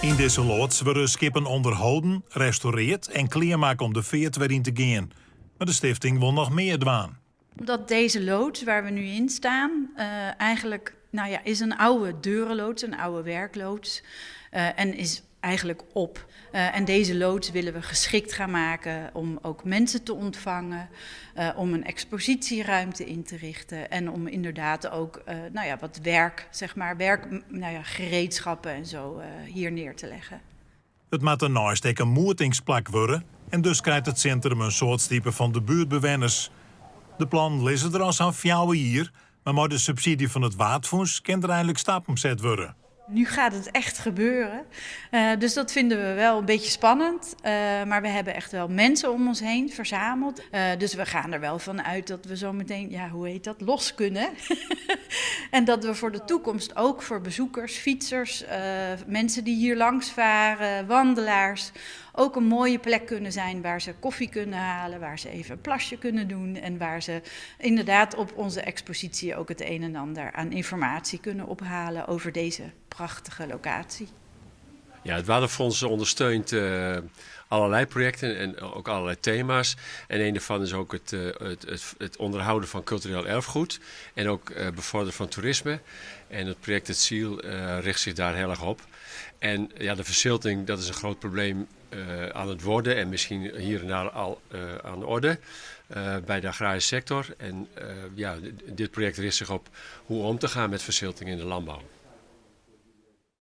Yn dizze loads wurde skippen ûnderholden, restaureard en klearmakke om de feart wer yn te gean. Mar de stifting wol noch mear dwaan. Omdat deze loods waar we nu in staan eigenlijk, nou ja, is een oude deurenloods, een oude werkloods en is eigenlijk op. En deze loods willen we geschikt gaan maken om ook mensen te ontvangen, om een expositieruimte in te richten en om inderdaad ook nou ja, wat werk, zeg maar, werk, nou ja, gereedschappen en zo hier neer te leggen. It moat dêrneist ek in moetingsplak wurde en dus krijt it sintrum in soad stipe fan de buertbewenners. De plannen lizze der al sa'n fjouwer jier, mar mei de subsydzje fan it Waadfûns kin der einlik stappen set wurde. Nu gaat het echt gebeuren. Dus dat vinden we wel een beetje spannend. Maar we hebben echt wel mensen om ons heen verzameld. Dus we gaan er wel van uit dat we zo meteen, ja, hoe heet dat, los kunnen. En dat we voor de toekomst ook voor bezoekers, fietsers, mensen die hier langs varen, wandelaars, ook een mooie plek kunnen zijn waar ze koffie kunnen halen, waar ze even een plasje kunnen doen en waar ze inderdaad op onze expositie ook het een en ander aan informatie kunnen ophalen over deze prachtige locatie. Ja, het Waterfonds ondersteunt allerlei projecten en ook allerlei thema's. En een daarvan is ook het onderhouden van cultureel erfgoed en ook bevorderen van toerisme. En het project Het Ziel richt zich daar heel erg op. En ja, de verzilting, dat is een groot probleem aan het worden en misschien hier en daar al aan de orde bij de agrarische sector. En ja, dit project richt zich op hoe om te gaan met verzilting in de landbouw.